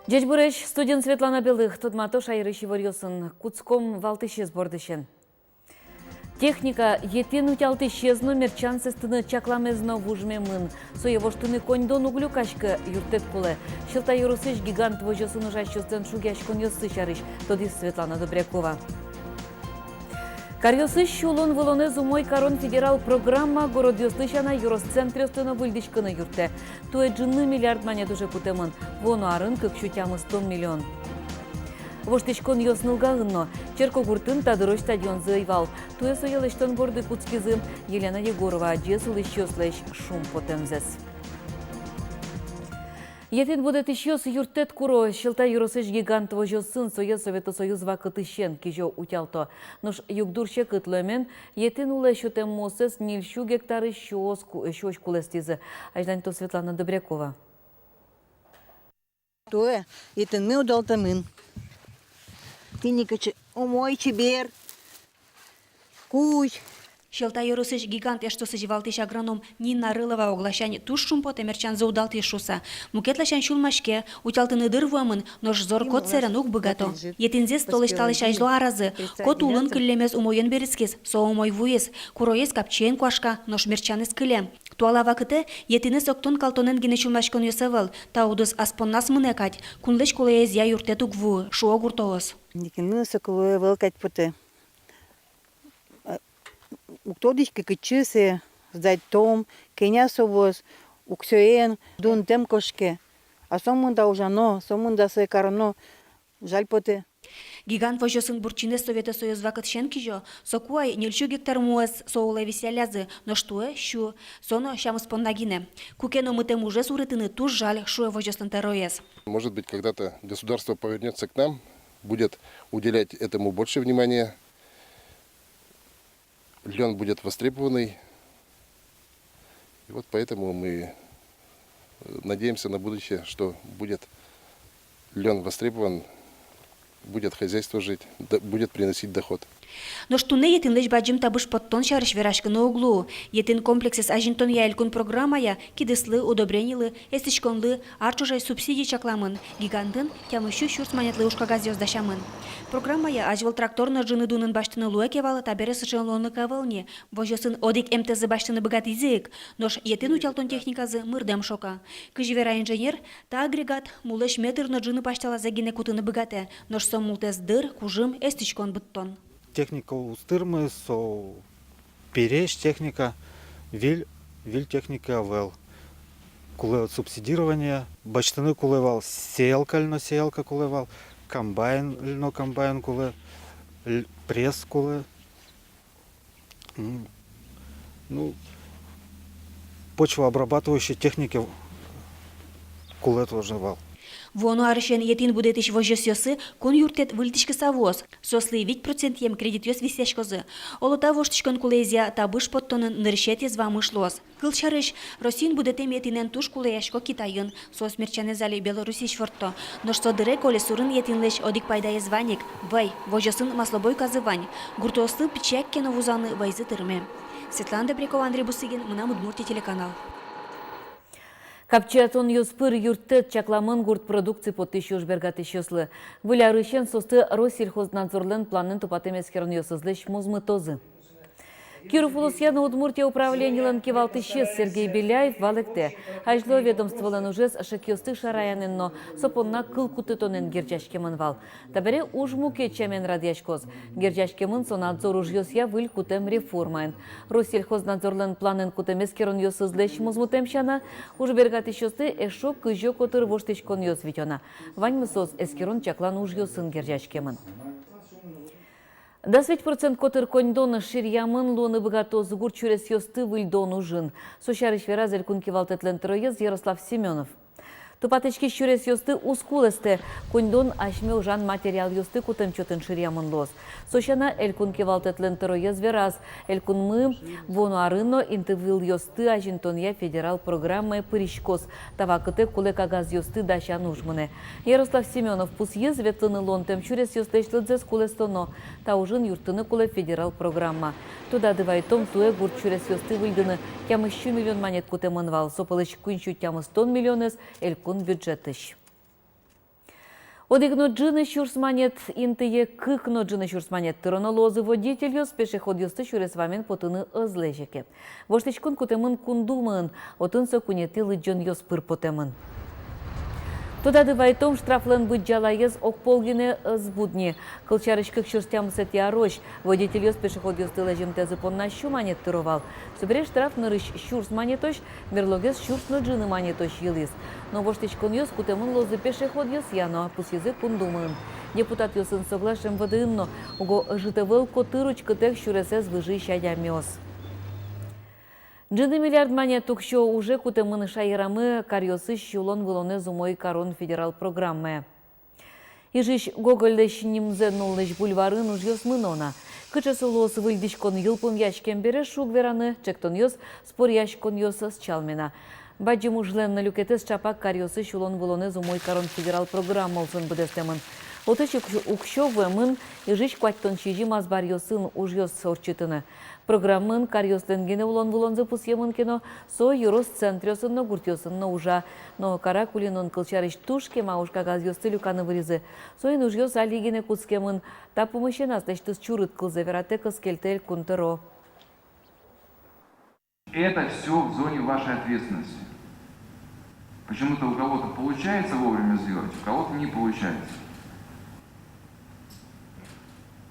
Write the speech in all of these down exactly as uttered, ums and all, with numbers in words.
Ӟечбуресь! Студиын Светлана Белых. Тодмато шаерысь иворъёсын. Кутском валтӥсез бордысен. Техника, етӥн утялтӥсез но мерчан сэстыны чакламез но вужмемын. Сое воштыны коньдон уг люкаськы, юрттэт кулэ. Сьӧлта ёросысь «Гигант» возёсын ужасьёслэн шугъяськонъёссы сярысь тодӥз Светлана Добрякова. Каръёсысь сюлон-вылонэз умой карон федерал программа городъёслы сяна ёрос центръёсты но выльдӥськыны юрттэ. Туэ ӝыны миллиард манет уже кутэмын, вуоно арын кык сю тямыстон миллион. Воштӥськонъёс Нылгаын но. Черкогуртын та дырозь стадионзы ӧй вал. Туэ сое лэсьтон борды кутскизы. Елена Егорова адӟиз улӥсьёслэсь шумпотэмзэс. Етӥн будэтӥсьёс юрттэт куро. Сьӧлта ёросысь «Гигант» возёсын сое Совето Союз вакытысен кизё утялто. Нош югдур секыт луэмен етӥн улэ сётэм муосэз ньыль сю гектарысь сюось ку-, сюось кулэстӥзы. Азьланьто Светлана Добрякова. Туэ етӥнмы удалтэмын. Тӥни кыӵе умой, чебер. Кузь. Сьӧлта ёросысь «Гигант» эштосысь валтӥсь агроном Нина Рылова огласянь туж шумпотэ мерчанзы удалтӥз шуыса. Мукет ласянь сюлмаське, утялтыны дыр вуэмын, нош зор-кот сэрен уг быгато. Етӥнзэс толэзь талэсь азьло аразы, кот улын кыллемез умоен берытскиз, со умой вуиз. Куроез капчиен куашка, нош мерчанэз кыле. Туала вакытэ етӥнэз октон-калтонэн гинэ сюлмаськонъёс ӧвӧл, та удыс ас понназ мынэ кадь, кунлэсь кулэезъя юрттэт уг вуы, шуо гуртоос. Нокинлы но соку луэ ӧвӧл кадь потэ. Э, уг тодӥськы, кытчы сое сдать-том, кӧня со вуоз, уксёен дунтэм кошке. А сомында ужано, сомында сое кароно, жаль потэ. «Гигант» возёсын буртчинэз Совето Союз вакытысен кизё. Соку ай ньыль сю гектар муэз со улэ висъяллязы, нош туэ сю, со но сямыз понна гинэ. Куке но мытэм ужез урытыны туж жаль, шуэ возёслэн тӧроез. Может быть, когда-то государство повернётся к нам, будет уделять этому больше внимания. Лён будет востребованный. И вот поэтому мы, э, надеемся на будущее, что будет лён востребован, будет хозяйство жить, д-, будет приносить доход. Нош туннэ етӥнлэсь бадӟым табыш поттон сярысь вераськыны уг луы. Етӥн комплексэз азинтонъя элькун программая кидыслы, удобренилы, эстӥськонлы ар ӵоже субсидий чакламын. «Гигантын» тямыс сю сюрс манетлы ужкагазъёс дасямын. Программая азьвыл трактор но ӝыны дунын басьтыны луэ ке вал, табере сыӵе луонлык ӧвӧл ни. Возёсын одӥг МТЗ басьтыны быгатӥзы ик, нош етӥн утялтон техниказы мырдэм шока. Кызьы вера инженер, та агрегат мулэсь метр но ӝыны пасьталазэ гинэ кутыны быгатэ, нош со мултэс дыр, кужым, эстӥськон быдтон. Техника уз тырмы, со пересь техника, виль, виль техника ӧвӧл. Кулэ вот субсидирование, басьтыны кулэ вал сеялка, льносеялка кулэ вал, комбайн, льнокомбайн кулэ, л-, пресс кулэ. М, ну, почвообрабатывающей техника кулэ тоже вал. Вуоно арысен етӥн будэтӥсь возёсъёсы кун юрттэт выльдӥськыса вуоз. Соослы вить процентъем кредитъёс висъяськозы. Оло, та воштӥськон кулэезъя табыш поттонын нырысетӥез вамыш луоз. Кылсярысь, Россиын будэтэм етӥнэн туж кулэясько Китайын. Соос мерчанэз али Белоруссиысь ворто. Нош со дыре коли сурын етӥнлэсь одӥг пайдаез вань ик. Вӧй, возёсын маслобойказы вань. Гуртоослы пичияк ке но вузаны вӧйзы тырме. Светлана Добрякова, Андрей Бусыгин, «Мынам Удмуртие» телеканал. Капчиятонъёс пыр юрттэт чакламын гурт продукци поттӥсь ужбергатӥсьёслы. Выль арысен соосты Россельхознадзорлэн планэн тупатэм эскеронъёсызлэсь мозмытозы. Киров улосъя но Удмуртия управленилэн кивалтӥсез Сергей Беляев валэктэ: азьло ведомстволэн ужез шекъёсты шараянэн но со понна кыл кутытонэн герӟаськемын вал. Табере уж мукет сямен радъяськоз. Герӟаськемын со надзор ужъёсъя выль кутэм реформаен. Россельхознадзорлэн планэн кутэм эскеронъёсызлэсь мозмытэм сяна, ужбергатӥсьёсты эшшо кызь котыр воштӥськонъёс витё на. Ваньмыз соос эскерон-чаклан ужъёсын герӟаськемын. Дас вить процент котыр коньдон ширъямын луыны быгатоз гурт сюресъёсты выльдон ужын. Со сярысь вераз элькун кивалтэтлэн тӧроез Ярослав Семёнов. Тупатэскись сюресъёсты уз кулэстэ, коньдон асьме ужан материалъёсты кутэм чотын ширъямын луоз. Со сяна, элькун кивалтэтлэн тӧроез вераз, элькунмы вуоно арын но интывылъёсты азинтонъя федерал программае пыриськоз. Та вакытэ кулэ кагазъёсты дасян уж мынэ. Ярослав Семёнов пусйиз, ветлыны луонтэм сюресъёслэсь лыдзэс кулэстоно. Та ужын юрттыны кулэ федерал программа. Тодады вайытом, туэ гурт сюресъёсты выльдыны тямыс сю миллион манет кутэмын вал, со пӧлысь куинь сю тямыстон миллионэз элькун бюджетысь. Одӥг но ӝыны сюрс манет интые кык но ӝыны сюрс манет тыроно луозы водительёс, пешеходъёсты сюрес вамен потыны ӧз лэзьы ке. Воштӥськон кутэмын Кун Думаын, отын со куинетӥ лыдӟонъёс пыр потэмын. Тодады вайытом, штрафлэн быдӟалаез огпол гинэ ӧз буд ни. Кылсярысь, кык сюрс тямысэтӥ арозь водительёс пешеходъёсты лэзьымтэзы понна сю манет тыро вал. Собере штраф нырысь сюрс манетозь, берлогес сюрс но ӝыны манетозь йылӥз. Но воштӥськонъёс кутэмын луозы пешеходъёсъя но, пусйизы Кун Думаын. Депутатъёсын соглаш МВДын но, уго ӧжыт ӧвӧл котыр учкытэк сюресэз выжысь адямиос. Ӝыны миллиард манет уксё уже кутэмын шаерамы каръёсысь улон-вылонэз умой карон федерал программае. Ижысь Гогольлэсь нимзэ нуллӥсь бульварын ужъёс мыно на. Кыӵе со луоз выльдӥськон йылпумъяськем бере, шуг вераны, ӵектонъёс, споръяськонъёс ӧз чалме на. Бадӟым ужлэн люкетэз ӵапак каръёсысь улон-вылонэз умой карон федерал программа улсын быдэстэмын. Отысь уксё, уксё вуэмын Ижысь куатьтон сизьым азбаръёсын ужъёс ортчытыны. Программаын каръёслэн гинэ улон-вылонзы пусъемын ке но, со ёрос центръёсын но, гуртъёсын но ужа. Но Каракулинын, кылсярысь, туж кема ужкагазъёсты люканы выризы. Соин ужъёс али гинэ кутскемын. Та пумысен аслэсьтыз чурыт кылзэ вератэк ӧз кельтэ Элькун тӧро. Это всё в зоне вашей ответственности. Почему-то у кого-то получается вовремя сделать, у кого-то не получается.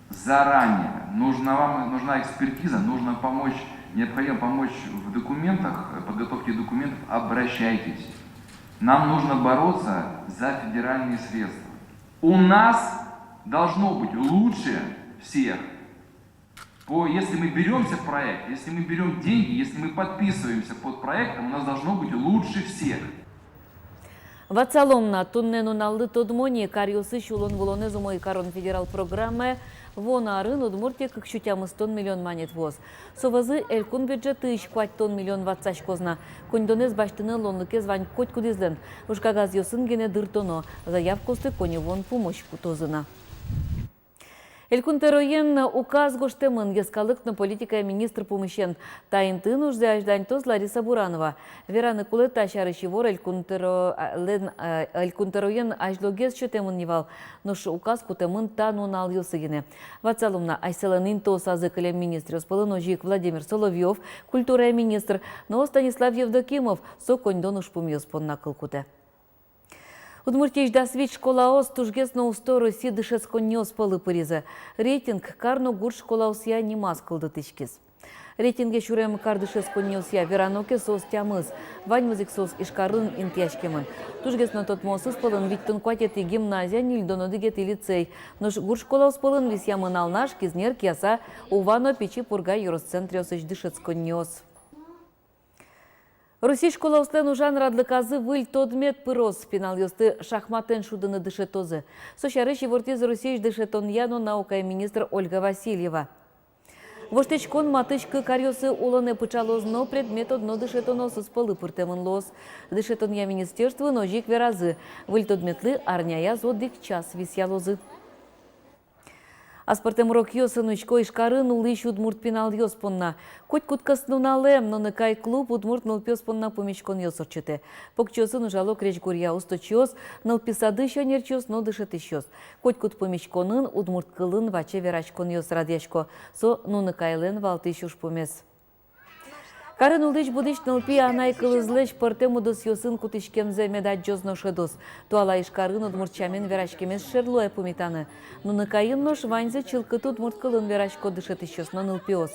Заранее нужна вам, нужна экспертиза, нужно помочь, необходимо помочь в документах, э, подготовке документов, обращайтесь. Нам нужно бороться за федеральные средства. У нас должно быть лучше всех. По, если мы берёмся проект, если мы берём деньги, если мы подписываемся под проектом, у нас должно быть лучше всех. Ватсалом на, туннэ нуналлы тодмо ни, каръёсысь улон-вылонэз умой карон федерал программае вуоно арын Удмуртие кык сю тямыстон миллион манет вуоз. Со вӧзы элькун бюджетысь куатьтон миллион ватсаськоз на. Коньдонэз басьтыны луонлыкез вань котькудӥзлэн. Ужкагазъёсын гинэ дыртоно, заявкаосты коньывуон пумозь кутозы на. Элькун тӧроен указ гожтэмын йӧскалык но политикая министр пумысен. Та интыын ужзэ азьланьтоз Лариса Буранова. Вераны кулэ, та сярысь ивор Элькун тӧро-, а, лэн, а, Элькун тӧроен азьлогес сётэмын ни вал, нош указ кутэмын та нуналъёсы гинэ. Ватсалом на, асьсэлэн интыосазы кылем министръёс пӧлын озьы ик Владимир Соловьёв, культурая министр, но Станислав Евдокимов, со коньдон ужпумъёс понна кыл кутэ. Удмуртиысь дас вить школаос тужгес но усто Россиысь дышетсконниос пӧлы пыризы. Рейтинг кар но гурт школаосъя нимаз кылдытӥськиз. Рейтинге сюрем кар дышетсконниосъя верано ке, соос тямыс. Ваньмыз ик соос Ижкарын интыяськемын. Тужгес но тодмоосыз пӧлын витьтон куатетӥ гимназия, ньыльдон одӥгетӥ лицей. Нош гурт школаос пӧлын висъямын Алнаш, Кизнер, Кияса, Ува но Пичи Пурга ёрос центръёсысь дышетсконниос. Россиысь школаослэн ужан радлыказы выль тодмет пыроз, пиналъёсты шахматэн шудыны дышетозы. Со сярысь ивортӥз Россиысь дышетонъя но наукая министр Ольга Васильева. Воштӥськон матысь кык аръёсы улонэ пыӵалоз но предмет одно дышетоносыз пӧлы пыртэмын луоз. Дышетонъя министерствоын озьы ик веразы, выль тодметлы арняяз одӥг час висъялозы. Аспӧртэм урокъёс нуисько Ижкарын улӥсь удмурт пиналъёс понна. Котькуд кӧснуналэ «Нуныкай» клуб удмурт нылпиос понна пумиськонъёс ортчытэ. Покчиосын ужало крезьгуръя усточиос, нылпи садысь ӧнерчиос но дышетӥсьёс. Котькуд пумиськонын удмурт кылын ваче вераськонъёс радъясько. Со «Нуныкайлэн» валтӥсь ужпумез. Карын улӥсь будӥсь нылпи анай кылызлэсь пӧртэм удысъёсын кутӥськемзэ мед адӟоз но шӧдоз. Туала Ижкарын удмурт сямен вераськемез шер луэ пумитаны. «Нуныкайын» нош ваньзы чылкыт удмурт кылын верасько дышетӥсьёс но нылпиос.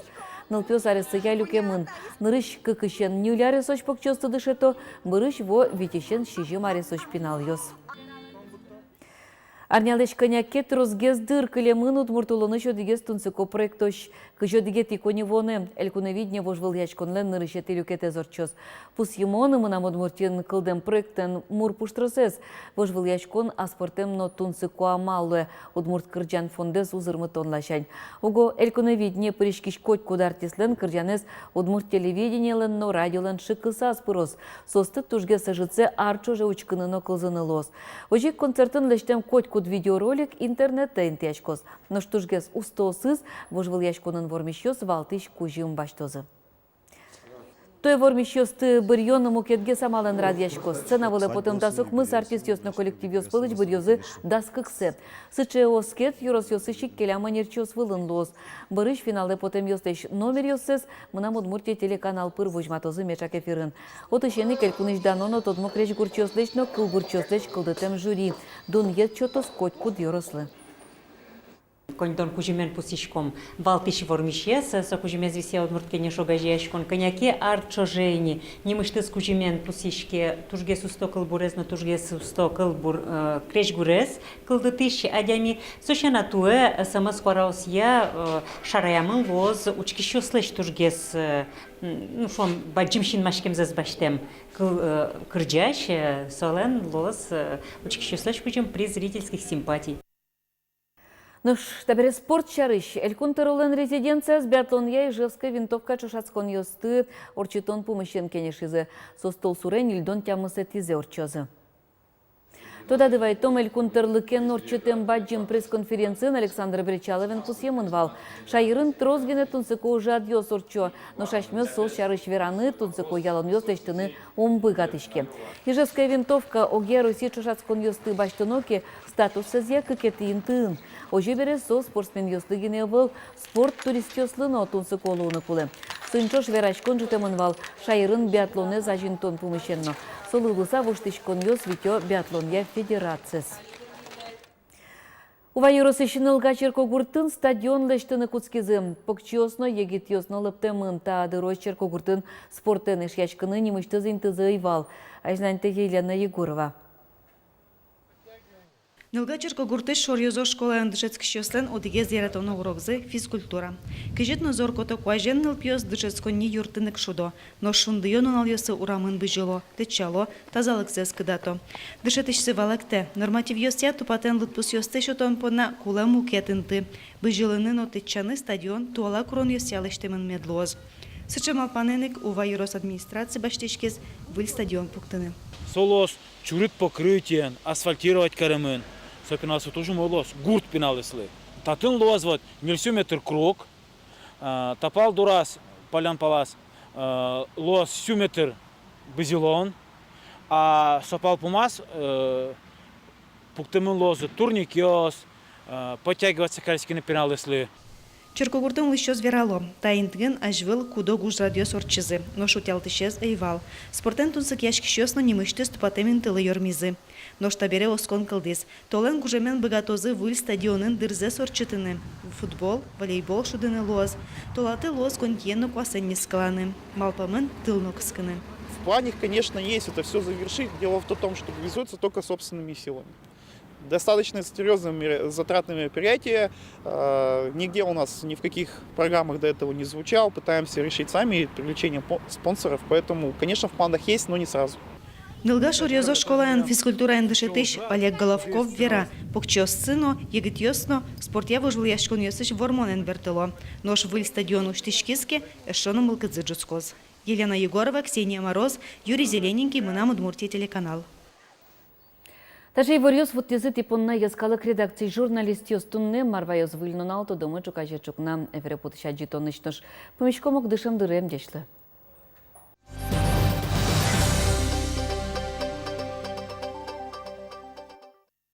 Нылпиос аресъя люкемын. Нырысь кыкысен ньыль аресозь покчиосты дышето, бӧрысь вуо витьысен сизьым аресозь пиналъёс. Арнялэсь кӧня ке тросгес дыр кылемын удмурт улонысь одӥгез тунсыко проектозь. Кызь одӥгетӥ коньывуонэ «Элькуновидение» вожвылъяськонлэн нырысетӥ люкетэз ортчоз. Пусйымон, «Мынам Удмуртиын» кылдэм проектлэн мур пуштросэз. Вожвылъяськон аспӧртэм но тунсыко амал луэ удмурт кырӟан фондэз узырмытон ласянь. Уго «Элькуновидение» пыриськись котькуд артистлэн кырӟанэз удмурт телевидениелэн но радиолэн шыкысаз пыроз. Соосты тужгес ӧжытсэ ар ӵоже учкыны но кылзыны луоз. Озьы ик концертын лэсьтэм котькуд видеоролик интернетэ интыяськоз. Нош тужгес устоосыз вожвылъяськонын вормисьёс валтӥсь кузьым басьтозы. Туэ вормисьёсты быръён мукетгес амалэн радъяськоз. Сцена вылэ потэм дас укмыс артистъёс но коллективъёс пӧлысь быръёзы дас кыксэ. Сыӵе оскет ёросъёсысь ик келям ӧнерчиос вылын луоз. Бӧрысь финалэ потэмъёслэсь номеръёссэс «Мынам Удмуртие» телеканал пыр возьматозы меӵак эфирын. Отысен ик элькунысь дано но тодмо крезьгурчиослэсь но кылбурчиослэсь кылдытэм жюри дунъет сётоз котькуд ёрослы. Коньдон кузьымен пусйиськом валтӥсь вормисез, со кузьымез висъя «Удмурт кенеш» огазеяськон. Кӧня ке ар ӵоже ини нимысьтыз кузьымен пусйиське тужгес усто кылбурез но тужгес усто кылбур, э, крезьгурез кылдытӥсь адями. Со сяна туэ СМС куараосъя, э, шараямын луоз учкисьёслэсь тужгес, э, м, ну, шуом, бадӟым синмаськемзэс басьтэм кыл-, э, кырӟась, э, солэн луоз, э, учкисьёслэсь кузьым приз зрительских симпатий. Нош табере спорт сярысь. Элькун тӧролэн резиденцияз биатлонъя «Ижевская винтовка» ӵошатсконъёсты ортчытон пумысен кенешизы. Соос толсуре ньыльдон тямысэтӥзэ ортчозы. Тодады вайытом, элькун тӧрлыкен ортчытэм бадӟым пресс-конференциын Александр Бречаловен пусъемын вал: шаерын трос гинэ тунсыко ужрадъёс ортчо, нош асьмеос соос сярысь вераны, тунсыко ялонъёс лэсьтыны ум быгатӥське. «Ижевская винтовка» огъя Россия ӵошатсконъёсты басьтоно ке, статуссэзъя кыкетӥ интыын. Озьы бере, со спортсменъёслы гинэ ӧвӧл, спорт туристъёслы но тунсыко луыны кулэ. Соин ӵош вераськон ӝутэмын вал шаерын биатлонэз азинтон пумысен но. Солы луыса воштӥськонъёс витё биатлонъя федерациез. Ува ёросысь Нылга черкогуртын стадион лэсьтыны кутскизы. Покчиос но, егитъёс но лыптэмын. Та дырозь черкогуртын спортэн эшъяськыны нимысьтыз интызы ӧй вал. Азьланьтэ Елена Егорова. Нылга черкогуртысь Шоръёзо школаын дышетскисьёслэн одӥгез яратоно урокзы — физкультура. Кезьыт но зор коток куазен нылпиос дышетсконни юрттыны ик шудо, нош шундыё нуналъёсы урамын бызьыло, тэтчало, тазалыксэс кыдато. Дышетӥсьсы валэктэ: нормативъёсъя тупатэн лыдпусъёсты сётон понна кулэ мукет инты. Бызьылыны но тэтчаны стадион туала куронъёсъя лэсьтэмын мед луоз. Сыӵе малпанэн ик Ува ёрос администраци басьтӥськиз выль стадион пуктыны. Со луоз чурыт покрытиен, асфальтировать каремын. Со пиналъёслы туж умой луоз, гурт пиналъёслы. Татын луоз вот ньыльсю метр круг, а, та пал дораз, паллян палаз, а, луоз сю метр бызьылон, а со пал пумаз, э, пуктэмын луозы турникъёс, э, подтягиваться кариськыны пиналъёслы. Черкогуртын улӥсьёс верало: та интыын азьвыл куд-ог ужрадъёс ортчизы, нош утялтӥсез ӧй вал. Спортэн тунсыкъяськисьёс но нимысьтыз тупатэм интылы ёрмизы. Нош табере оскон кылдӥз: толэн гужемен быгатозы выль стадионын дырзэс ортчытыны. Футбол, волейбол шудыны луоз. Толалтэ луоз конькиен но куасэн нискыланы. Малпамын тыл но кыскыны. В планах, конечно, есть это всё завершить. Дело в том, что реализуется только собственными силами. Достаточно серьёзные меро-, затратные мероприятия. Э, нигде у нас ни в каких программах до этого не звучал. Пытаемся решить сами привлечение по-, спонсоров. Поэтому, конечно, в планах есть, но не сразу. Нылга Шоръёзо школаын физкультураен дышетӥсь Олег Головков вера: покчиоссы но, егитъёс но спортъя вожвылъяськонъёсысь вормонэн бертыло. Нош выль стадион усьтӥськиз ке, эшшо но мылкыдзы ӝутскоз. Елена Егорова, Ксения Мороз, Юрий Зелененький, «Мынам Удмуртие» телеканал. Таӵе иворъёс вуттӥзы тӥ понна йӧскалык редакциысь журналистъёс. Туннэ мар ваёз выль нунал, тодомы ӵуказе ӵукна эфире потӥсь адӟытонысь. Нош пумиськом ук дышем дыре. Ӟечлы.